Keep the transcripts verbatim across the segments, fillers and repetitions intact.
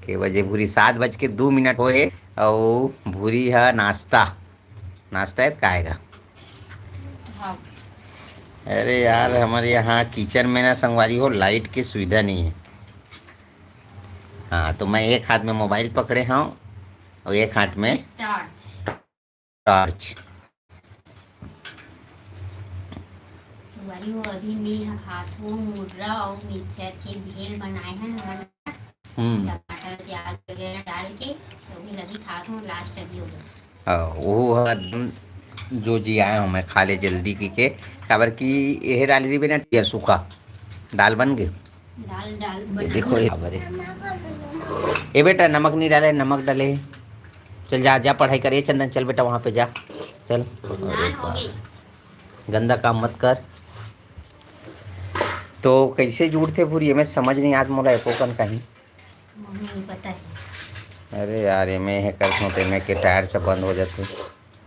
के बजे भूरी? सात बज के दू मिनट होए। अउ भूरी ह नाश्ता, नाश्ता है का आएगा? हाँ। अरे यार, हमारे यहाँ किचन में ना, संगवारी हो, लाइट की सुविधा नहीं है। हाँ, तो मैं एक हाथ में मोबाइल पकड़े हूँ और एक हाथ में टॉर्च। टॉर्च। संगवारी हो, अभी मैं ह खात हो मुर्रा और मिक्सचर के भेल बनाए हैं हमन। हम्म। टमाटर, प्याज वगैरह डाल के, तो भी लगी खात हो, लास्ट अभी हो गया। हाँ, वो ह एकदम जो जी आए हो, मैं खा ले जल्दी की के, काबर कि यह डाल रही ना, सूखा दाल बन गए। दाल, दाल ये बना देखो, लो। ये खबर है। ए बेटा, नमक नहीं डाले, नमक डाले। चल जा, जा पढ़ाई कर। ए चंदन, चल बेटा, वहाँ पे जा, चल। अरे बाप। गंदा काम मत कर। तो कैसे जुड़थे भूरी, मैं समझ नहीं आत मोला एको कन कहीं। नहीं पता है। अरे यार, एमे हे करथों, तो एमे के टायर से बंद हो जाथे।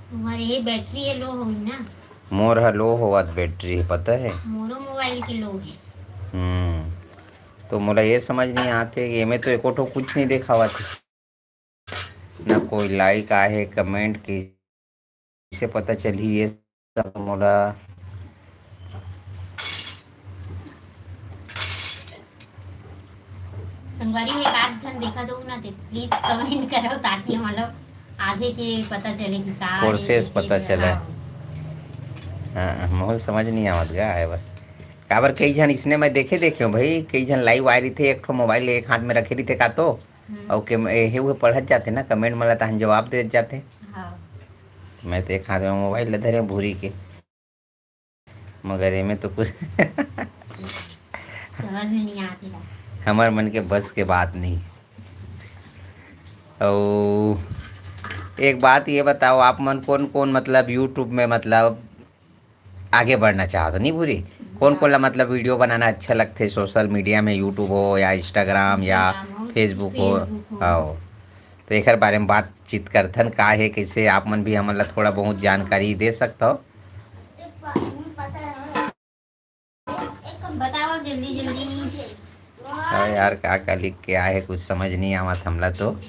तुम्हारे ये बैटरी ये लो होगी ना। मोर ह लो होवत बैटरी है, पता है? मोरो मोबाइल के लो है। हम्म, तो मोला ये समझ नहीं आते कि एमे तो एको ठो कुछ नहीं देखावत है, ना कोई लाइक आहे, कमेंट, कैसे पता चलही ये सब मोला? संगवारी हो, एक आध झन देखा तो ना, ते प्लीज कमेंट करो, ताकि हम लोग आगे के पता चले कि का है, प्रोसेस कैसे पता है। चले। हाँ। हाँ, मोहन समझ नहीं आवत गा आए बर। काबर कई झन इसने मैं देखे, देखे हूँ भाई, कई झन लाइव आए रहिथे, एक ठो मोबाइल एक हाथ में रखे रहिथे का तो, हम्म। अउ के, एहे उहे पढ़त जाथे ना, कमेंट मन ला तहन जवाब देत जाथे। हाँ। मैं तो एक हाथ में मोबाइल ले धरे भूरी के, मगर एमे तो कुछ समझ में नहीं आती है। हमर मन के बस के बात नहीं। अउ एक बात ये बताओ, आप मन कौन कौन, मतलब, YouTube में, मतलब, आगे बढ़ना चाहत हो, नहीं भूरी? कौन कौन ला, मतलब, वीडियो बनाना अच्छा लगथे सोशल मीडिया में, YouTube हो या Instagram या Instagram हो, Facebook हो? Facebook हो। हाँ, तो एकर बारे में बातचीत करथन, का हे, कैसे आप मन भी हमन ला थोड़ा बहुत जानकारी दे सकत हो। बताओ जल्दी जल्दी। हाँ यार, का का लिख के आए हे, कुछ समझ नहीं आवत हमला तो,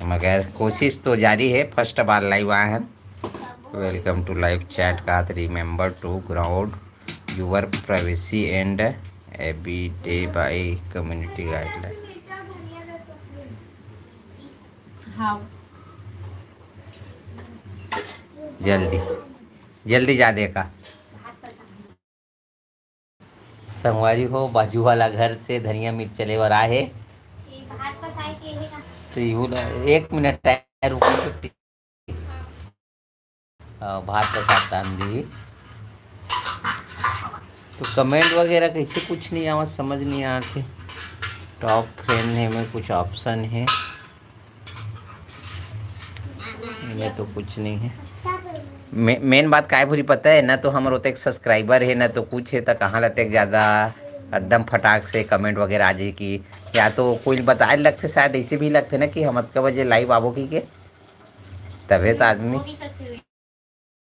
मगर कोशिश तो जारी है। फर्स्ट बार लाइव आए हैं। Welcome to live chat, का remember to ground your privacy and abide by community guideline। हाँ। जल्दी, जल्दी जा देखा। संगवारी हो, बाजू वाला घर से धनिया मिर्च ले बर आए हे। ये भात पसाए के हे का? तो यू ल-, एक मिनट टाइम रुको, छुट्टी। हाँ, भात पसात तान दी। तो कमेंट वगैरह कैसे कुछ नहीं आवा, समझ नहीं आते। टॉप फ्रेंड है में कुछ ऑप्शन है, इनमें तो कुछ नहीं है। मे-, मेन बात काय भूरी पता है ना, तो हमर ओतेक सब्सक्राइबर है ना, तो कुछ है, तो कहाँ लतेक ज़्यादा एकदम फटाक से कमेंट वगैरह आ जाए कि, या तो कोई बताए लगते, शायद ऐसे भी लगते ना कि हम अतका बजे लाइव आबो की के, तबे तो आदमी।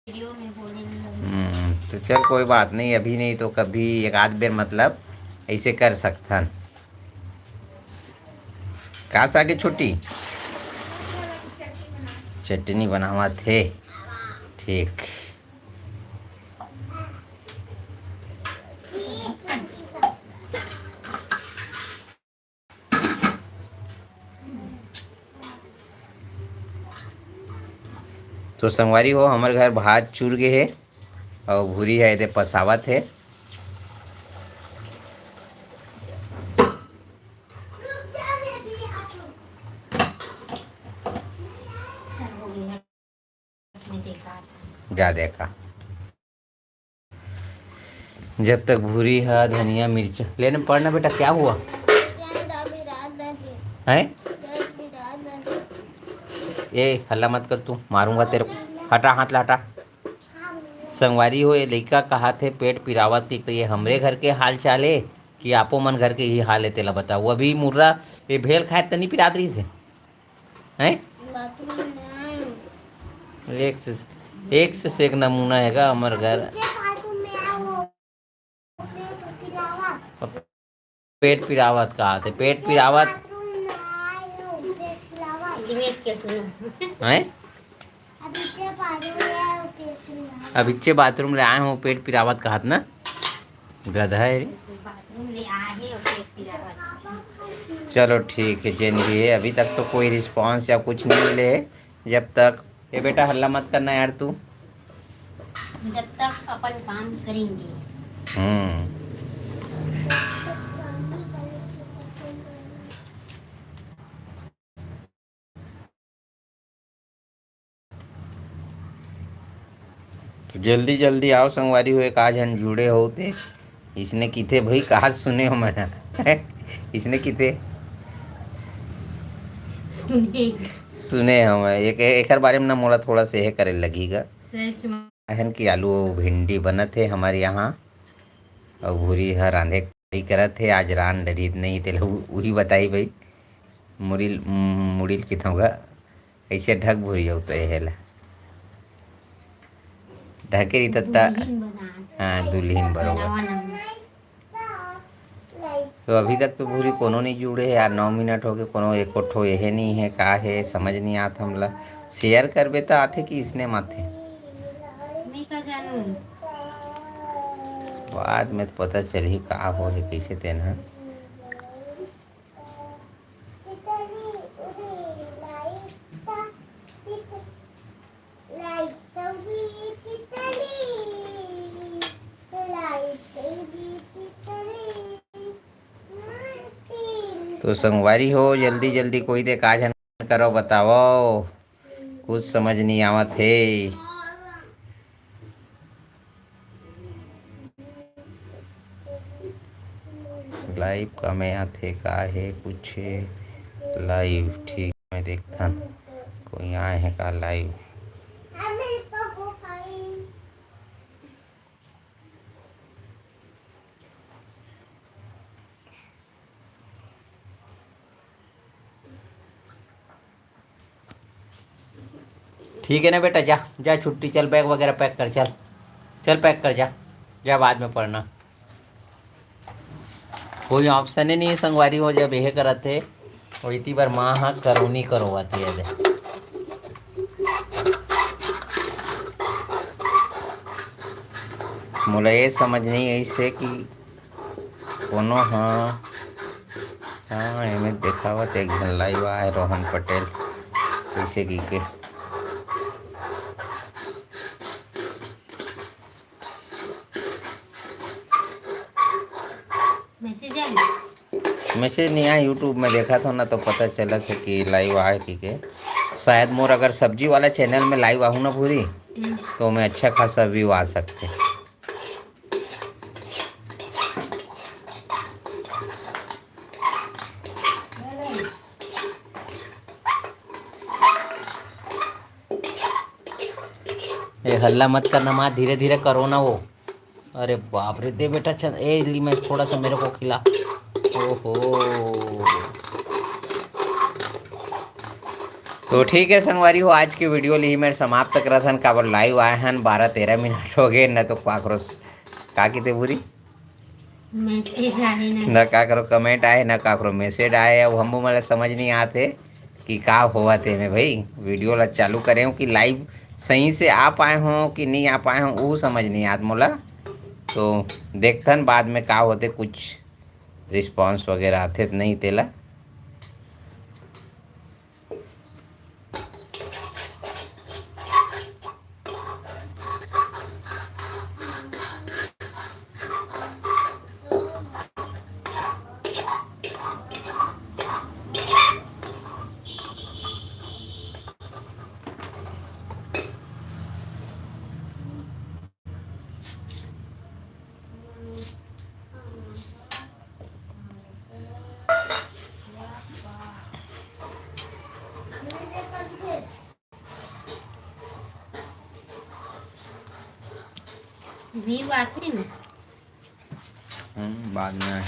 वीडियो में बोले नहीं लगे। हम्म, तो चल, कोई बात नहीं, अभी नहीं तो कभी एक आध बेर, मतलब, ऐसे कर सकथन। का सागे छोटी? चटनी बनावत हे। ठीक। तो संगवारी हो, हमर घर भात चुर गे हे अउ भूरी ह एदे पसावत हे। जा देखा। जब तक भूरी ह धनिया मिर्च लेने पड़ना बेटा, क्या हुआ? हैं? ए, हल्ला मत कर तू, मारूंगा तेरे को। हटा, हाथ ला हटा। संगवारी हो, ये लइका कहाथे पेट पिरावत के, तो ये हमरे घर के हाल चाल हे कि आपो मन घर के ही हाल हे, तेला बताओ। अभी मुर्रा ये भेल खाए त नहीं पिरात रहिस हे, हैं? एक से, एक से, से एक नमूना हेगा हमर घर। पेट पिरावत कहाथे, पेट पिरावत। दिनेश के सुनो। हैं? अभी के बाजू में पेट पिरावत। अभिच्चे बाथरूम ले आए हो, पेट पिरावत कहत ना। गधा है रे। बाथरूम ले आए हो, पेट पिरावत। चलो ठीक है, जेन भी है, अभी तक तो कोई रिस्पांस या कुछ नहीं मिले है। जब तक ये बेटा हल्ला मत करना यार तू। जब तक अपन काम करेंगे। हम्म। तो जल्दी जल्दी आओ संगवारी हो, एक आध झन जुड़े हो ते। इसने किथे भाई, कहा सुने हो मैं? इसने किथे सुने। सुने हो मैं? एक एकर बारे में ना मोला थोड़ा से हे करे लगीगा। सच में। अहन की आलू अउ भिंडी बनत हे हमर यहाँ, अउ भूरी ह रांधे के तैयारी करत हे। आज रान डरित नहीं, तेला उ-, उही बताई भाई। मुड़िल, मुड़िल किथौं गा, ऐसे ढक भूरी जाऊ तो एहे ला। ढके रही तत्ता। दुल्हन बना। हाँ, दुल्हन बरोबर। नवा नवा। तो अभी तक तो भूरी कोनो नहीं जुड़े हे यार, नौ मिनट हो गए, कोनो एको ठो एहे नहीं है, का है समझ नहीं आत हमला। शेयर करबे तो आथे कि इसने माथे। मैं का जानू। बाद में तो पता चलही का हो है, कैसे तेन है। तो संगवारी हो, जल्दी जल्दी कोई दे का झन करो, बताओ, कुछ समझ नहीं आवत हे। लाइव का में आथे का हे कुछ लाइव, ठीक मैं देखथन कोई आए हे का लाइव। ठीक है ना बेटा, जा जा छुट्टी, चल बैग वगैरह पैक कर, चल चल पैक कर, जा जा बाद में पढ़ना। कोई ऑप्शन ही नहीं है संगवारी हो, जब यह करत है वो इतनी बार माँ हाँ करोनी करोवत है दे। मोला ये समझ नहीं आई से कि कोनो हाँ, हाँ एमे देखावत एक झन लाइव आए रोहन पटेल कैसे की के। मैसेज आए। मैसेज नहीं आया, यूट्यूब में देखा था ना तो पता चला था कि लाइव आए कि के। शायद मोर अगर सब्जी वाला चैनल में लाइव आहूँ ना पूरी तो मैं अच्छा खासा व्यू आ सकते। ए हल्ला मत करना माँ, धीरे धीरे करो ना वो। अरे बाप रे, दे बेटा चंद, ए ली मैं थोड़ा सा मेरे को खिला। ओहो। तो ठीक है संगवारी हो, आज की वीडियो ली मैं समाप्त करत हन। काबर लाइव आए हन, बारह तेरह मिनट हो गए, न तो काकरो का किते बुरी मैसेज आए ना। न काकरो कमेंट आए, न काकरो मैसेज आए। अब हमू मन ला समझ नहीं आते कि का होवत हे में भाई। वीडियो ला चालू करे हो कि लाइव सही से आ पाए हो कि नहीं आ पाए हो, वो समझ नहीं आत मोला। तो देखथन बाद में का होते, कुछ रिस्पॉन्स वगैरह आथे तो नहीं तेला। व्यू आथे ना। हम्म, बाद में आए।